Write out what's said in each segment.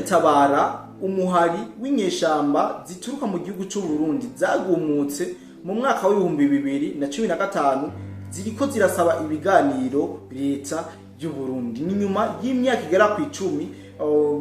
Tabara, umuhari w'inyeshamba zituruka mu gihugu c'u Burundi zagumutse mu mwaka w'2015, ziriko zirasaba ibiganiro leta y'u Burundi. Ni nyuma y'imyaka igera ku 10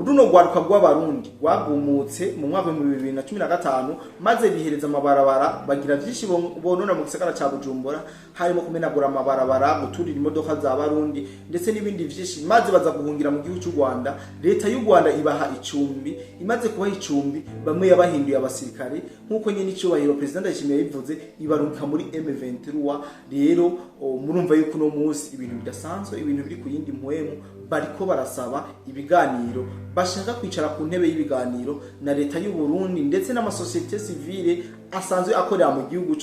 runo rwaruka rw'Abarundi rwagumutse mu mwaka w'2015, maze bihereza amabarabara, bagira vyinshi bonona mu gisagara ca Bujumbura, harimo kumenagura amabarabara, guturira imodoka za Barundi ndetse n'ibindi vyinshi, maze baza guhungira mu gihugu c'u Rwanda. Leta y'u Rwanda ibaha icumbi. Imaze kubaha icumbi, bamwe yabahinduye abasirikare, nk'uko nyene icubahiro President Ndayishimiye yabivuze, ibarungika muri M23. Rero murumva yuko uno munsi ibintu bidasanzwe, ibintu biri ku yindi mpwemu. Bariko barasaba ibiganiro, bashaka kwicara ku ntebe y'ibiganiro na leta y'u Burundi ndetse n'amasosiyete sivile asanzwe akorera mu gihugu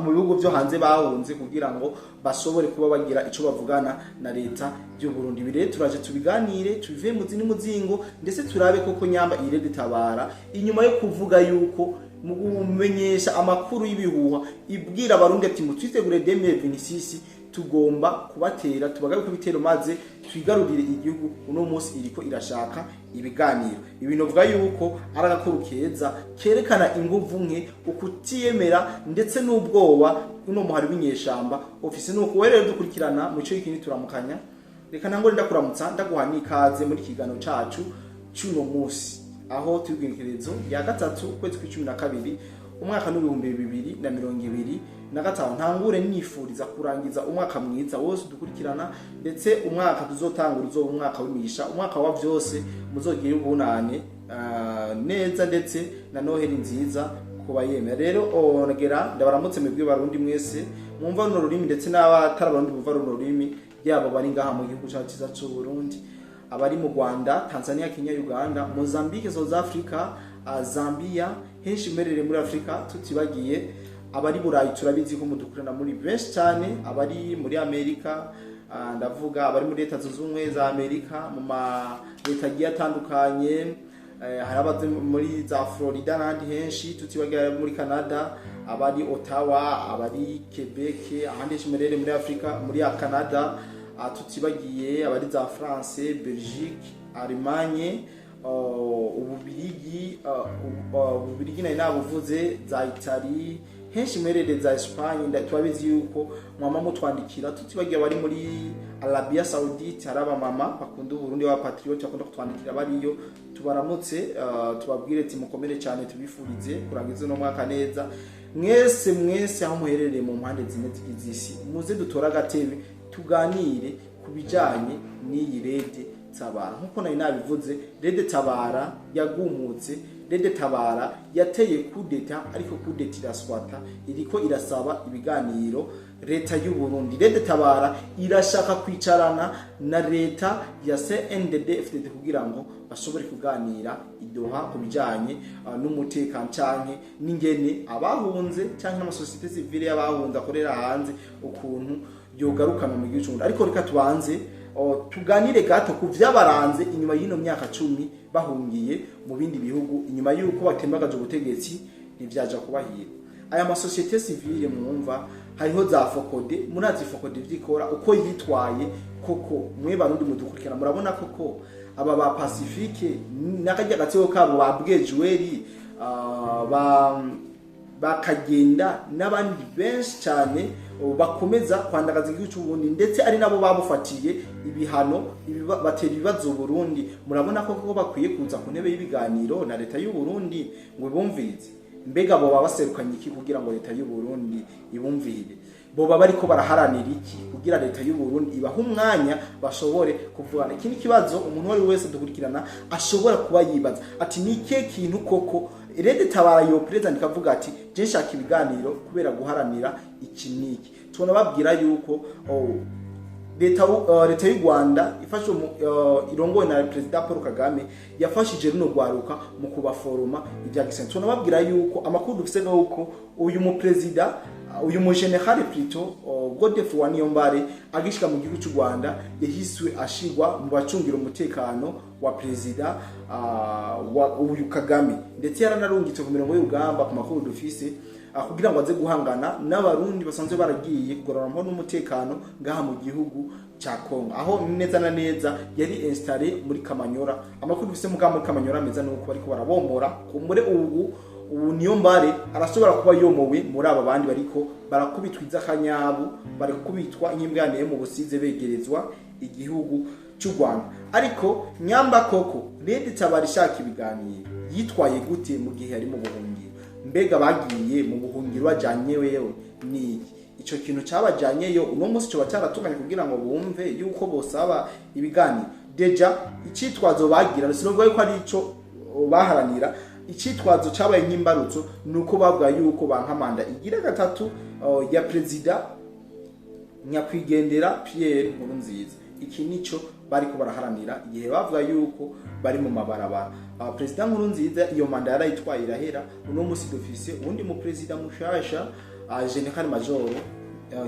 mu bihugu byo hanze bahunze, kugira ngo bashobore kuba bagira ico bavugana na leta y'u Burundi. Ibi rero turaje tubiganire, tubive mu zindi muzingo, ndetse turabe koko nyamba iyi RED Tabara, inyuma yo kuvuga yuko mu kumenyesha amakuru y'ibihuha ibwira Abarundi ati: "Mutwitegure 2026, tugomba kubatera, tubagabe ku bitero maze twigarurire igihugu", uno munsi iriko irashaka ibiganiro. Ibintu vuga yuko ari agakuru keza kerekana inguvu nke, ukutiyemera ndetse n'ubwoba uno muhari w'inyeshamba ofisi. Nuko rero dukurikirana mu cyo ikindi turamukanya. Reka nangore ndakuramutsa, ndaguha n'ikaze muri kiganiro cacu cy'uno munsi, aho turi ya 3 ukwezi kw'12 umwaka n'2025. Ntangure nifuriza kurangiza umwaka mwiza wose dukurikirana, ndetse umwaka tuzotangura uzoba umwaka w'imigisha, umwaka wa vyose. Muzogire ubunane neza, ndetse na Noheli nziza kuba yemera. Rero ongera ndabaramutse mwebwe Barundi mwese mwumva runo rurimi, ndetse n'abatari Abarundi bumva runo rurimi, yaba bari ngaha mu gihugu cyacu cyiza c'u Burundi, abari mu Rwanda, Tanzania, Kenya, Uganda, Mozambique, South Africa, Zambia, henshi mberere muri Afrika, tutibagiye abari Burayi, turabizi ko mudukurana muri benshi cyane, abari muri Amerika, ndavuga abari muri Leta Zunze Ubumwe za Amerika mu ma leta agiye atandukanye, hari abazi muri za Florida n'ahandi henshi, tutibagiye muri Canada, abari Ottawa, abari Quebec, ahandi henshi mberere muri Afrika, muri Canada, tutibagiye abari za France, Belgique, Allemagne, Ububirigi, Ububirigi nari nabuvuze, za Italie, henshi mwerere za Espagne, turabizi yuko mwama mutwandikira, tutibagiye abari muri Arabia Saudite. Hari abamama bakunda Uburundi, ba patriote bakunda kutwandikira bariyo, tubaramutse, tubabwire ati mukomere cyane, tubifurize kurangiza uno mwaka neza. Mwese mwese aho muherereye mu mpande zine zigize isi, muze dutore agatebe tuganire ku bijanye n'iyi RED Tabara. Nkuko nari nabivuze, RED Tabara yagumutse, RED Tabara yateye kudeta, ariko kudeta iraswata. Iriko irasaba ibiganiro leta y'u Burundi. RED Tabara irashaka kwicarana na leta ya CNDD FDD kugira ngo bashobore kuganira i Doha ku bijanye n'umutekano canke n'ingene abahunze canke n'amasosiyete sivile y'abahunze akorera hanze ukuntu yogarukana mu gihugu c'u Burundi. Ariko reka tubanze tuganire gato ku vyabaranze inyuma y'ino myaka 10 bahungiye mu bindi bihugu, inyuma y'uko batembagaje ubutegetsi ntivyaja kubahira. Aya masosiyete sivile mwumva, hariho za FOCODE, murazi FOCODE vyikora uko yitwaye. Koko mwe Barundi mudukurikirana, murabona koko aba ba Pacifique n'akarya gatsiko kabo ba Bwejuweri, ba bakagenda n'abandi benshi cyane bakomeza kwandagaza igihugu cy'u Burundi, ndetse ari nabo babufatiye ibihano, batera ibibazo Burundi, murabona ko koko bakwiye kuza ku ntebe y'ibiganiro na leta y'u Burundi ngo ibumvirize? Mbega bo baserukanye iki kugira ngo leta y'u Burundi ibumvire? Boba bariko baraharanira iki kugira leta y'u Burundi ibaha umwanya bashobore kuvugana? Iki ni kibazo umuntu uwo ari we wese dukurikirana ashobora kuba yibaza ati: "Ni ikihe kintu koko RED Tabara yo president ikavuga ati je nshaka ibiganiro kubera guharanira iki n'iki?" Tubona babwira yuko leta y'u Rwanda ifashe irongowe na President Paul Kagame yafashije runo rwaruka mu kubaforoma ibya gisirikare. Tubona babwira yuko amakuru dufise nuko uyu mu president, uyu mu general plutôt, Godefroid Niyombare, agishika mu gihugu cy'u Rwanda yahiswe ashigwa mu bacungira umutekano wa president wa uyu Kagame, ndetse yaranarungitse ku mirongo y'urugamba. Ku makuru dufise kugira ngo aze guhangana n'Abarundi basanzwe baragiye kugorora amahoro n'umutekano ngaha mu gihugu ca Kongo, aho neza na neza yari installé muri Kamanyora. Amakuru dufise muga muri Kamanyora meza nuko bariko barabomora kumure. Ubu niyo mbare arashobora kuba yomowe muri aba bandi bariko barakubitwa inz'akanyabu, bari kubitwa nk'imbwaniye mu busize, begerezwa igihugu cy'u Rwanda. Ariko nyamba koko Red Tabara ishaka ibiganiro, yitwaye gute mu gihe yari mu buhungiro? Mbega bagiye mu buhungiro bajanye wewe ni iki? Ico kintu cabajanyeyo uno munsi coba cyaratunganye kugira ngo bumve yuko bosaba ibiganiro? Déjà icitwazo bagira, sinovuga yuko ari ico baharanira, icitwazo cabaye nk'imbarutso nuko bavuga yuko banka manda igira gatatu ya perezida nyakwigendera Pierre Nkurunziza. Iki nico bariko baraharanira igihe bavuga yuko bari mu mabarabara. Perezida Nkurunziza iyo manda yarayitwaye irahera. Uno munsi dufise uwundi mu perezida mushasha, Général Major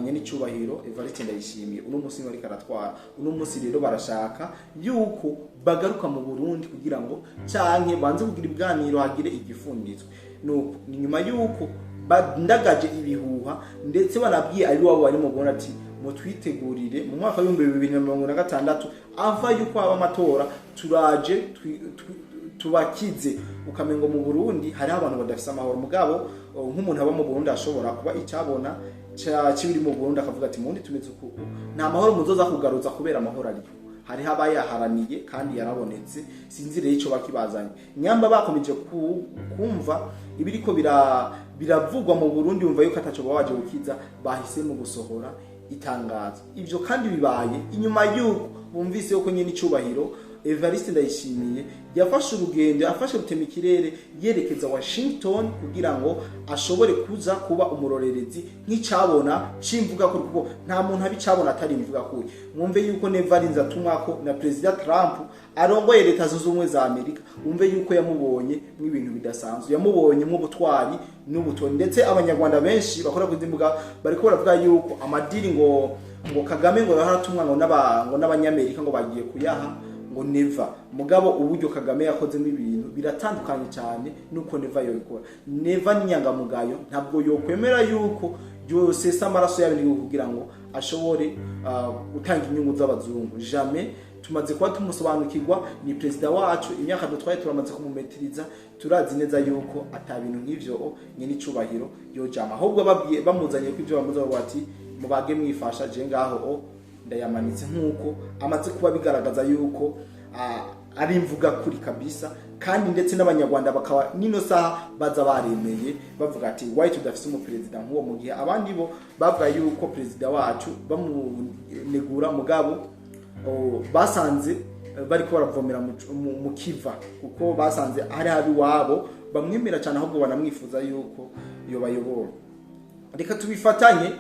nyene icubahiro Evariste Ndayishimiye. Uno munsi niwe ariko aratwara. Uno munsi rero barashaka yuko bagaruka mu Burundi kugira ngo canke banze kugira ibiganiro, hagire igifunditswe. Nuko ni nyuma yuko bandagaje ibihuha, ndetse banabwiye abiwabo bari mu Burundi ati: "Mutwitegurire mu mwaka w'2026, ava yuko haba amatora, turaje tubakize." Ukamengo mu Burundi hariho abantu badafise amahoro. Mugabo nk'umuntu aba mu Burundi ashobora kuba icabona kibiri mu Burundi akavuga ati: "Mundi tumeze uku, nta mahoro muzoza kugaruza," kubera amahoro ariho, hariho abayaharaniye kandi yarabonetse. Sinzi rero ico bakibazanye. Nyamba bakomeje kumva ibiriko biravugwa mu Burundi, yumva yuko ataco baba baje gukiza, bahisemo gusohora itangazo. Ivyo kandi bibaye inyuma yuko bumvise yuko nyene icubahiro Evariste Ndayishimiye yafashe urugendo, yafashe rutema ikirere yerekeza Washington kugira ngo ashobore kuza kuba umurorerezi nk'icabona c'imvuga kuri, kuko nta muntu abicabona atari imvuga kuri. Mwumve yuko Neva arinze atumwako na Perezida Trump arongoye Leta Zunze Ubumwe za Amerika. Wumve yuko yamubonye mw'ibintu bidasanzwe, yamubonye nk'ubutwari n'ubutoni. Ndetse Abanyarwanda benshi bakora kuri izi mbuga bariko baravuga yuko amadiri ngo Kagame ngo yahora ngo n'aba ngo n'Abanyamerika ngo bagiye kuyaha ngo Neva. Mugabo uburyo Kagame yakozemo ibintu biratandukanye cyane nuko Neva yobikora. Neva ni inyangamugayo, ntabwo yokwemera yuko yosesa amaraso y'abenegihugu kugira ngo ashobore gutanga inyungu z'abazungu. Jamais. Tumaze kuba tumusobanukirwa, ni perezida wacu, imyaka dutwaye turamaze kumumetiriza, turazi neza yuko ata bintu nk'ivyo nyene icubahiro yojama. Ahubwo babwiye bamuzanye ko ivyo bamuzanye bati: "Mubage mwifasha, je ngaho o ndayamanitse," nk'uko amaze kuba bigaragaza yuko ari imvuga kuri kabisa. Kandi ndetse n'Abanyarwanda bakaba nino saha baza baremeye bavuga ati: "Why tudafise umuperezida nk'uwo?" Mu gihe abandi bo bavuga yuko perezida wacu bamunegura, mugabo basanze bariko baravomera mu kiva, kuko basanze hari habi wabo bamwemera cyane, ahubwo banamwifuza yuko yobayobora. Reka tubifatanye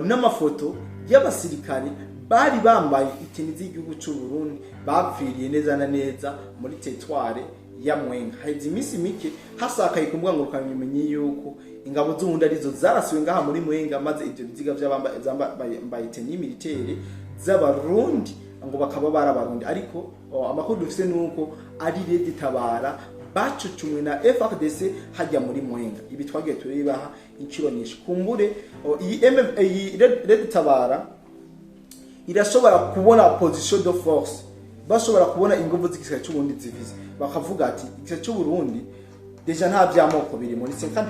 n'amafoto y'abasirikare bari bambaye iteni z'igihugu cy'u Burundi bapfiriye neza na neza muri territoire ya Mwenga. Haheze iminsi mike hasakaye ku mbuga ngurukanabumenyi yuko ingabo z'Uburundi arizo zarasiwe ngaha muri Mwenga, maze ivyo biziga vy'abambaye tenue militaire z'Abarundi ngo bakaba barabarundi. Ariko amakuru dufise nuko ari Red Tabara bacucumwe na FARDC hajya muri Mwenga. Ibi twagiye turibaha inshuro nyinshi. Kumbure iyi Red Tabara irashobora kubona position de force, bashobora kubona inguvu z'igisirikare cy'Uburundi zifise, bakavuga ati: "Igisirikare cy'Uburundi déjà nta vy'amoko biri muri 50%,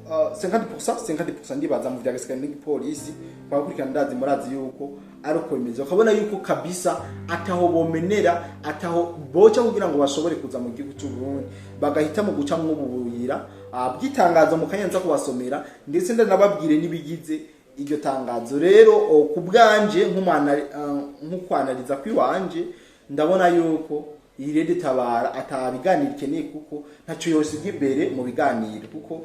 50% 50%." Ndibaza mu vya gisirikare n'igipolisi twakurikirana, ndazi murazi yuko ari uko bimeze. Bakabona yuko kabisa ataho bomenera, ataho boca kugira ngo bashobore kuza mu gihugu cy'u Burundi, bagahitamo guca mw'ubu buyira bw'itangazo mu kanya nza kubasomera, ndetse ndanababwire n'ibigize iryo tangazo. Rero ku bwanje, nk'ukwanariza kwiwanje, ndabona yuko iyi Red Tabara atabiganiro ikeneye, kuko ntacyo yosiga imbere mu biganiro, kuko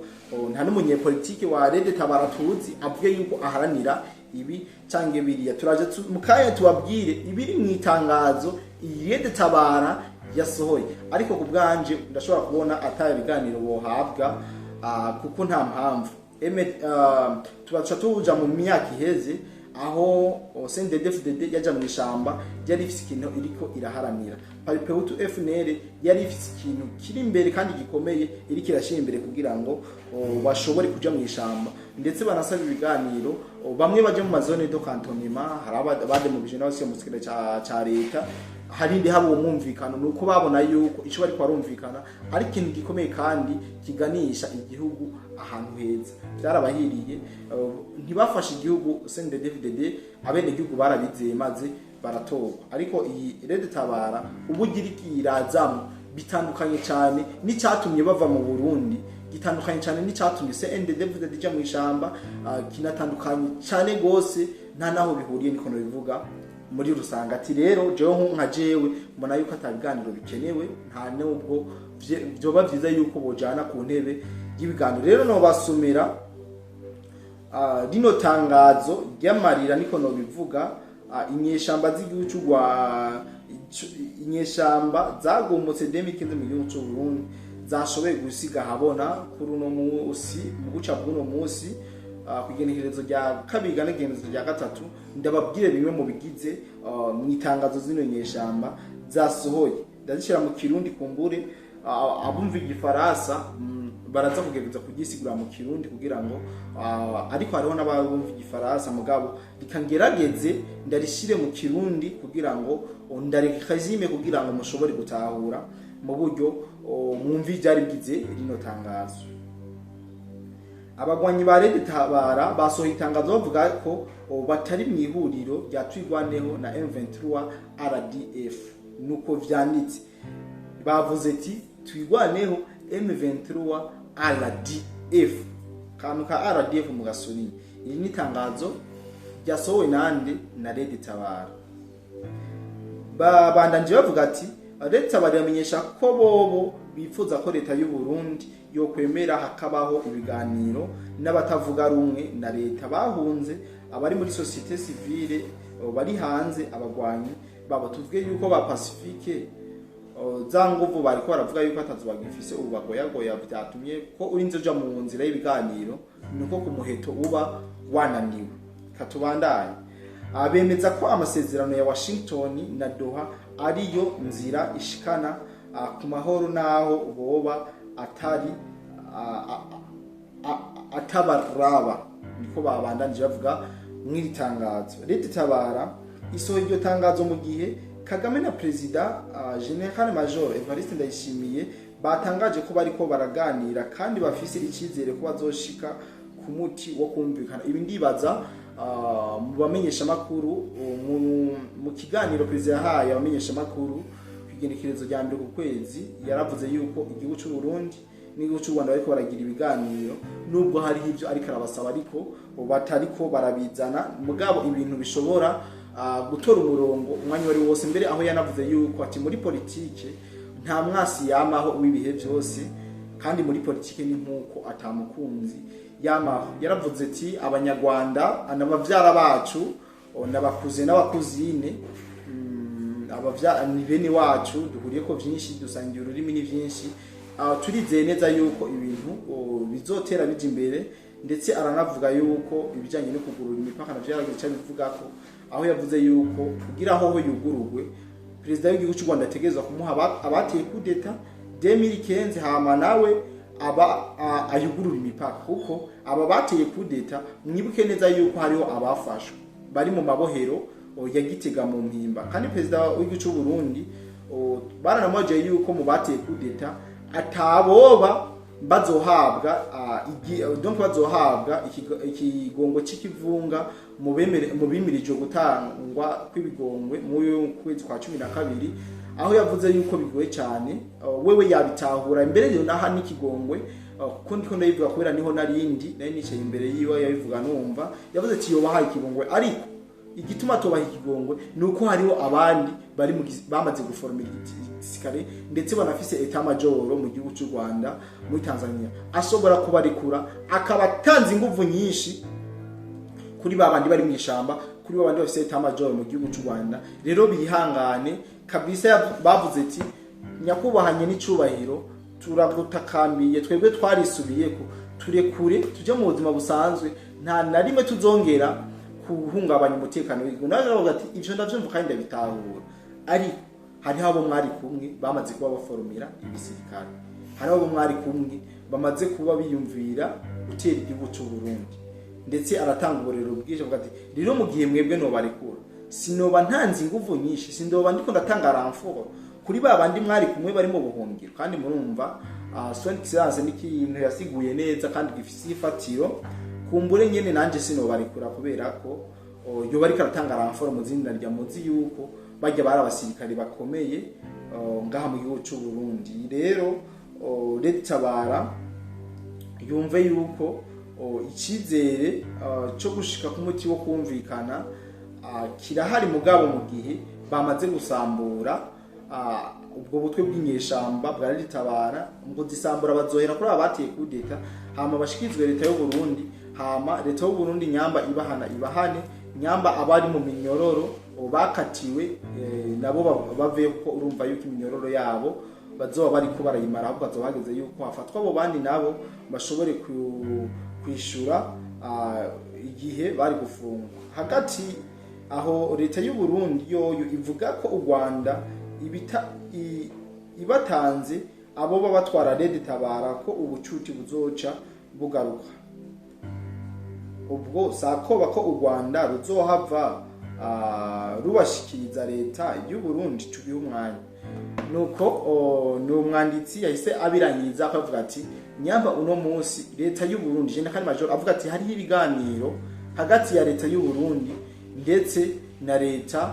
nta n'umunyepolitike wa Red Tabara tuzi avuge yuko aharanira ibi canke biriya. Turaje mu kanya tubabwire ibiri mu itangazo iyi Red Tabara yasohoye. Ariko ku bwanje ndashobora kubona ata biganiro bohabwa, kuko nta mpamvu. Tubaca tuja mu myaka iheze aho CNDD-FDD yaja mu ishamba, yari ifise ikintu iriko iraharanira. Palipehutu FNL yari ifise ikintu kiri imbere kandi gikomeye iri kirashyira imbere kugira ngo bashobore kuja mu ishamba, ndetse banasaba ibiganiro, bamwe baje mu ma zone de cantonnement. Hari abademubije n'abasiye mu gisirikare ca leta, harindi haba uwo mwumvikano. Nuko babona yuko ico bariko barumvikana ari ikintu gikomeye kandi kiganisha igihugu ahantu heza. Byarabahiriye, ntibafashe igihugu CNDD-FDD, abenegihugu barabizeye maze baratorwa. Ariko iyi Red Tabara uburyo iriko irazamwo bitandukanye cyane n'icyatumye bava mu Burundi, gitandukanye cyane n'icyatumye CNDD-FDD ija mu ishamba, kinatandukanye cyane gose, nta naho bihuriye, niko bivuga muri rusanga. Ati rero jewe nka jewe mbona yuko atabiganiro bikenewe, nta nubwo vyoba vyiza yuko bojana ku ntebe y'ibiganiro. Rero no basomera rino tangazo ry'amarira, niko no bivuga. Inyeshamba z'igihugu cy'u inyeshamba zagomotse 2015 mu gihugu cy'u Burundi zashoboye gusiga habona kuri uno munsi, mu guca bw'uno munsi, ku igenekerezo rya kabiri n'igenekerezo rya gatatu. Ndababwire bimwe mu bigize mu itangazo zino nyeshamba zasohoye. Ndazishyira mu Kirundi, kumbure abumva Igifaransa baraza kugerageza kugisigura mu Kirundi kugira ngo, ariko hariho n'abumva Igifaransa, mugabo reka ngerageze ndarishire mu Kirundi kugira ngo ndarekazime, kugira ngo mushobore gutahura mu buryo mwumva ivyari bigize rino tangazo. Abagwanyi ba Red Tabara basohoye itangazo bavuga ko batari mu ihuriro rya Twirwaneho na M23 RDF. Nuko vyanditse, bavuze ati Twirwaneho, M23 RDF, kantu ka RDF mu gasuri. Iri ni itangazo ryasohowe nande? Na Red Tabara. Babandanje bavuga ati Red Tabara iramenyesha ko bobo bifuza ko leta y'u Burundi yo kwemera hakabaho ibiganiro n'abatavuga rumwe na leta bahunze, abari muri société civile bari hanze, abagwanyi babo. Tuvuge yuko ba Pacifique za nguvu bariko baravuga yuko atazo bagifise ubu, bagoyagoya, vyatumye ko urinze uja mu nzira y'ibiganiro nuko ku muheto uba wananiwe. Katubandanye. Bemeza ko amasezerano ya Washington na Doha ariyo nzira ishikana ku mahoro, naho boba atari atabaraba. Niko babandanije bavuga mw'iri tangazo. Leta Itabara isohoye iryo tangazo mu gihe Kagame na Perezida General Major Evariste Ndayishimiye batangaje ko bariko baraganira kandi bafise icyizere ko bazoshika ku muti wo kumvikana. Ibi ndibaza mu bamenyesha makuru, mu kiganiro perezida yahaye abamenyesha makuru ku igenekerezo rya mbere ku kwezi, yaravuze yuko igihugu cy'u Burundi n'igihugu cy'u Rwanda bariko baragira ibiganiro, nubwo hariho ibyo ariko arabasaba ariko batariko barabizana, mugabo ibintu bishobora gutora umurongo umwanya wari wose. Mbere aho yanavuze yuko ati muri politike nta mwasi yamaho w'ibihe byose, kandi muri politike ni nkuko atamukunzi yamaho. Yaravuze ati Abanyarwanda anabavyara bacu, n'abakuze n'abakuzine, abavya ni bene wacu, duhuriye ko vyinshi, dusangiye ururimi ni vyinshi. Turizeye neza yuko ibintu bizotera bija imbere. Ndetse aranavuga yuko ibijyanye no kugurura imipaka navyo yaragize icyo abivuga ko, aho yavuze yuko kugira hoho yugururwe, perezida w'igihugu cy'u Rwanda ategerezwa kumuha abateye kudeta 2015, hama nawe aba ayugurura imipaka, kuko aba bateye kudeta mwibuke neza yuko hariho abafashwe bari mu mabohero ya Gitega mu Mpimba. Kandi perezida w'igihugu cy'u Burundi baranamwaje yuko mu bateye kudeta ataboba bazohabwa, donc bazohabwa ikigongo cy'ikivunga mu bimirijwe gutangwa kw'ibigongwe mu kwezi kwa 12, aho yavuze yuko bigoye cyane. Wewe yabitahura imbere yo naha n'ikigongwe, kuko ndiko ndabivuga kubera niho narindi nari nicaye imbere yiwe yabivuga, numva yavuze ati yobahaye ikigongwe, ariko igituma tubaha ikigongwe ni uko hariho abandi bari bamaze guforomera igisirikare, ndetse banafise état major mu gihugu cy'u Rwanda, muri Tanzania, ashobora kubarekura akaba atanze inguvu nyinshi kuri babandi bari mu ishamba, kuri babandi bafise état major mu gihugu cy'u Rwanda. Rero bihangane kabisa. Bavuze ati nyakubahanye n'icubahiro, turagutakamiye, twebwe twarisubiyeko, turekure tuje mu buzima busanzwe, nta na rimwe tuzongera kuhungabanya umutekano w'igihugu. Nawe aravuga ati ivyo ndavyumva kandi ndabitahura, ariko Hariho abo mwari kumwe bamaze kuba baforomera ibisirikare, hariho abo mwari kumwe bamaze kuba biyumvira gutera igihugu cy'u Burundi. Ndetse aratanga uburero bwije avuga ati rero mu gihe mwebwe no barekura, sinoba ntanze inguvu nyinshi, sindoba ndiko ndatanga renfort kuri ba bandi mwari kumwe bari mu buhungiro. Kandi murumva Son Excellence n'ikintu yasiguye neza kandi gifise ifatiro. Kumbure nyene nanje sinobarekura kubera ko yo bari karatanga renfort mu zindi rya muzi yuko bajya bari abasirikare bakomeye ngaha mu gihugu cy'u Burundi. Rero Red Tabara yumve yuko icyizere cyo gushika ku muti wo kumvikana kirahari, mugabo mu gihe bamaze gusambura ubwo butwe bw'inyeshamba bwa Red Tabara. Ngo zisambura bazohera kuri abateye kudeta, hama bashikirizwe leta y'u Burundi, hama leta y'u Burundi nyamba ibahana ibahane, nyamba abari mu minyororo bakatiwe nabo bavuye, kuko urumva yuko iminyororo yabo bazoba bariko barayimara, ahubwo bazoba bageze yuko hafatwa abo bandi nabo bashobore kwishura igihe bari gufungwa. Hagati aho leta y'u Burundi yoyo ivuga ko u Rwanda ibatanze abo baba batwara Red Tabara, ko ubucuti buzoca bugaruka. Ubwo sakoba ko u Rwanda ruzohava rubashikiriza leta y'u Burundi, tubihe umwanya. Nuko ni umwanditsi yahise abirangiza akavuga ati nyamba uno munsi leta y'u Burundi, General Major avuga ati hariho ibiganiro hagati ya leta y'u Burundi ndetse na leta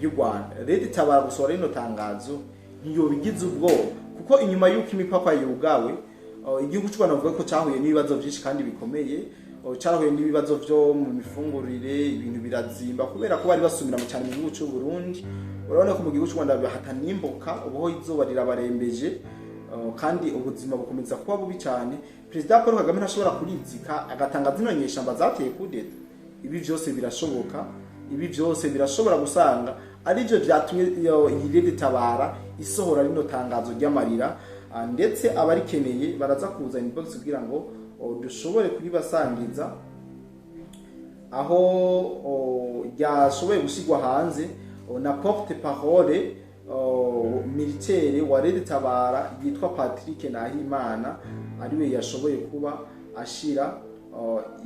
y'u Rwanda. Leta itabara gusohora rino tangazo ntiyobigize ubwoba, kuko inyuma y'uko imipaka yugawe, igihugu cy'u Rwanda bavuga ko cyahuye n'ibibazo byinshi kandi bikomeye. Cyahuye n'ibibazo byo mu mifungurire, ibintu birazimba kubera ko bari basumira mu cyane mu gihugu cy'u Burundi. Urabona ko mu gihugu cy'u Rwanda hatanimbuka, ubuho izuba rirabarembeje kandi ubuzima bukomeza kuba bubi cyane. Perezida Paul Kagame ntashobora kurizika agatanga zino nyeshamba zateye kudeta. Ibi byose birashoboka, ibi byose birashobora gusanga aribyo byatumye iyi Red Tabara isohora rino tangazo ry'amarira. Ndetse abarikeneye baraza kuza inbox kugira ngo dushobore kuribasangiza aho ryashoboye gusigwa hanze na porte parole militaire wa Red Tabara yitwa Patrick Nahimana, ariwe yashoboye kuba ashira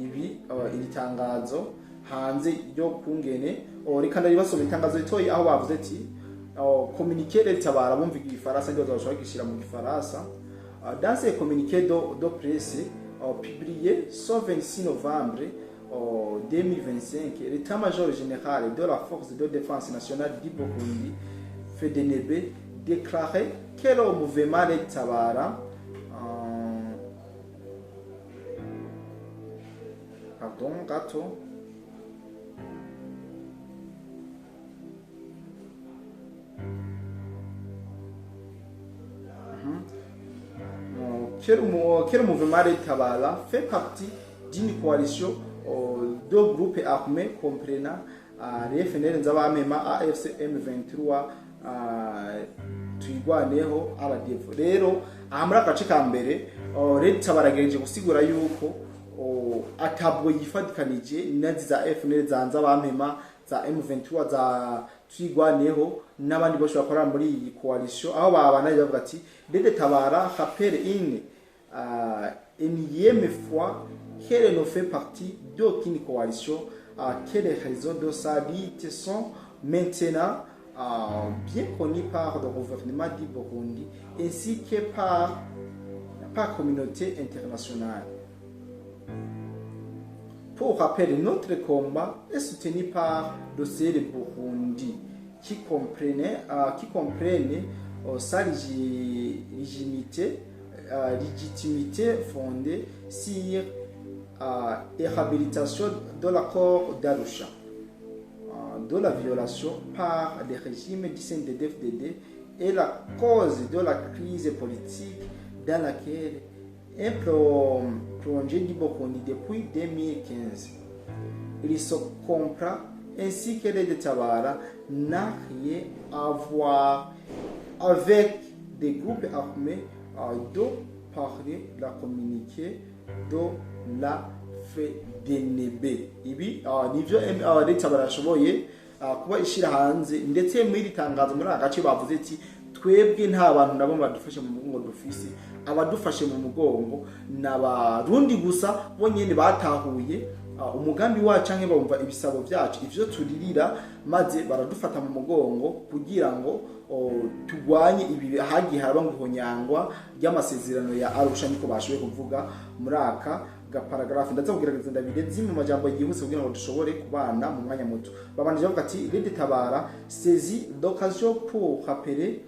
ibi iri tangazo hanze ryo kungene. Reka ndabasoma itangazo ritoyi aho bavuze ati communiqué Red Tabara, bumva igifaransa ndio bashobora gishira mu gifaransa. Dans ce communiqué de presse publié ce 26 novembre 2025, l'état-major général de la force de défense nationale du Burundi, FDNB, déclarait que le mouvement Red Tabara pardon, gato que le mouvement Red Tabara fait partie d'une coalition de groupes armés comprenant les FNL Nzabamema, AFC M23, Twigwaneho, RDF. Rero aha muri agace ka mbere Red Tabara yagerageje gusigura yuko atabwo yifatikanije nazi za FNL za Nzabamema, za M23, za Twigwaneho n'abandi bose bakora muri iyi coalition, aho babana bavuga ati Red Tabara rappelle une énième fois qu'elle ne fait partie d'aucune coalition, que les raisons de sa lutte sont maintenant bien connues par le gouvernement du Burundi ainsi que par la communauté internationale. Pour rappel, notre combat est soutenu par le Burundi qui comprenait sa légitimité fondée sur réhabilitation de l'accord d'Arusha, de la violation par le régime du CNDD-FDD est la cause de la crise politique dans laquelle est plongé du Burundi depuis 2015. Il se comprend ainsi que Red Tabara n'a rien à voir avec des groupes armés dont parlait la communiqué de la FDNB. Ibi nivyo Red Tabara yashoboye kuba ishira hanze. Ndetse muri iri tangazo, muri aka gace, bavuze ati: "Twebwe nta bantu nabo badufashe mu mugongo dufise. Abadufashe mu mugongo ni Abarundi gusa bonyene batahuye umugambi wacu canke bumva ibisabo vyacu, ivyo turirira, maze baradufata mu mugongo kugira ngo tugwanye ibi hagiye haraba ngo ihonyangwa ry'amasezerano ya Arusha." Niko bashoboye kuvuga muri aka gaparagraphe. Ndaza kugerageza ndabirezi mu majambo yihuse kugira ngo dushobore kubana mu mwanya muto. Babanje bavuga ati: "RED Tabara saisit l'occasion pour rappeler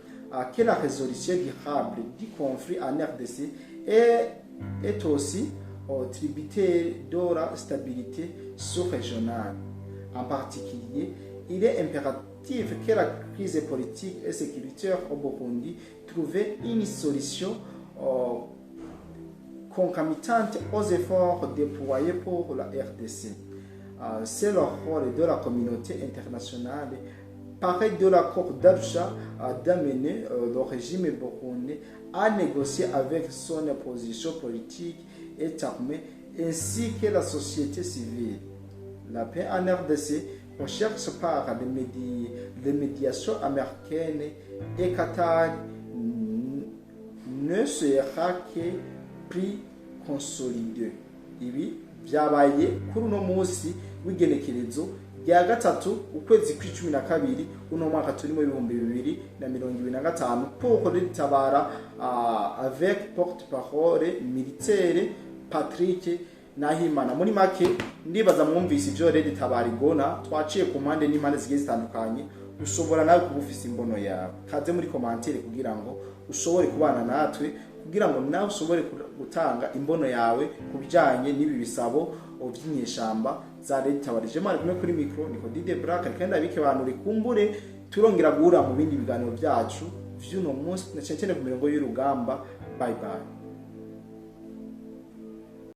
que la résolution durable du conflit en RDC est aussi tributaire de la stabilité sous-régionale. En particulier, il est impératif que la crise politique et sécuritaire au Burundi trouve une solution concomitante aux efforts déployés pour la RDC. C'est le rôle de la communauté internationale, partie de l'accord d'Arusha, d'amener le régime burundais à négocier avec son opposition politique et armée ainsi que la société civile. La paix en RDC recherchée par les médiations américaines et Qatar ne sera que plus consolidée." Ibi byabaye kuri uno munsi w'igenekerezo rya 3, ukwezi kw'12, uno mwaka turimo, 2025, pour Tabara avec porte-parole militaire Patrick Nahimana. Muri make, ndibaza mwumvise ivyo RED Tabara igona. Twaciye ku mpande n'impande zigiye zitandukanye. Ushobora nawe kuba ufise imbono yawe, kaze muri commentaire kugira ngo ushobore kubana natwe, kugira ngo nawe ushobore gutanga imbono yawe ku bijanye n'ibi bisabo vy'inyeshamba za RED Tabara. Je mwari kumwe kuri micro niko Dide Black, kandi ndabike abantu rikumbure turongera guhura mu bindi biganiro byacu vy'uno munsi, na cyane cyane ku mirongo y'urugamba. Bye bye.